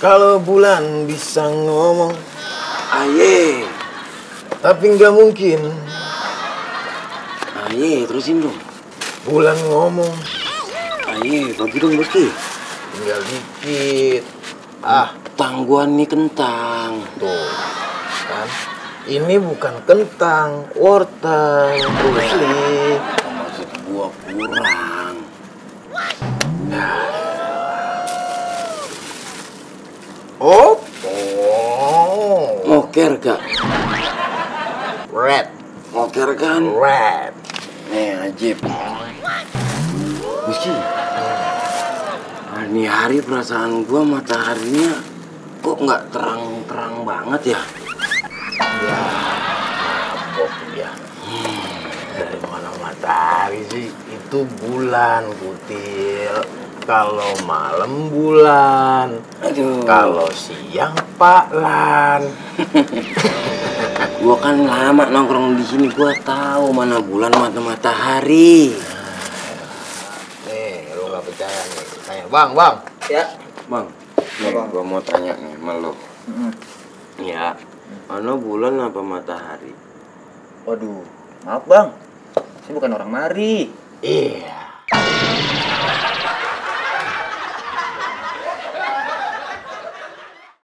Kalau bulan bisa ngomong, Aye. tapi nggak mungkin Aye, terusin dong. bulan ngomong. Aye, bagi dong Besti. Tinggal dikit. Tangguan nih kentang. Tuh, kan? Ini bukan kentang, wortel. Rusli. Maksud gua kurang. Oh. Moker gak? Red. Moker kan? Red. Nih, ajib. Besti. Ini hari perasaan gua mataharinya kok nggak terang-terang banget ya? Ya, mabok ya. Dari mana matahari sih? Itu bulan, Kutil. Kalau malam bulan. Aduh. Kalau siang Paklan. Gua kan lama nongkrong di sini, gua tahu mana bulan mana matahari. Nih, lu nggak percaya nih? Tanya, bang. Ya. Bang, nih gua mau tanya nih sama lo. Ya, mana bulan apa matahari? Waduh, maaf bang. Saya bukan orang mari. Iya.